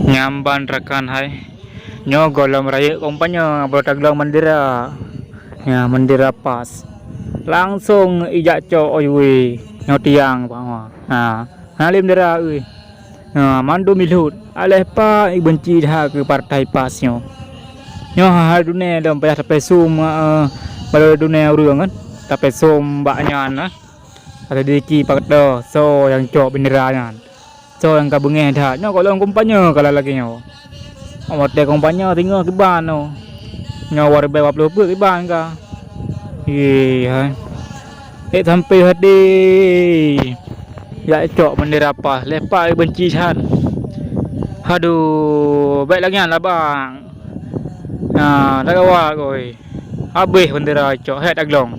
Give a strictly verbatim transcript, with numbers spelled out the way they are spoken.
Nyan ban rakan hai. Nyoe gohlom rayeuk kampanye, baru taglong bendera. Ya, bendera PAS. Langsong ijak cok, oi weh. Nyoe tiang bak nyoe. Ha, hana lé bendera, ui. Ha, mandum ilhot. Aléh pat ibenci that keu partai PAS nyoe. Nyoe hai dunia lom payah tapesum, eh, bak dunia ureueng kan. Tapesum bak nyan lah. Ateueh diki paketo soe nyang cok bendera nyan. Soe nyang ka beungéh that. Nyoe gohlom kampanye kalau lagée nyoe. Watée kampanye singoh kiban nyoe. Nyoe dua ribèe dua ploh peuet kiban ka. Ye hai. Eh, sampai hati. Jak cok bendera PAS, lepas benci san. Aduh, baik lagi lah bang. Nah, dah gawat koi. Habéh bendera cok, hai taglong.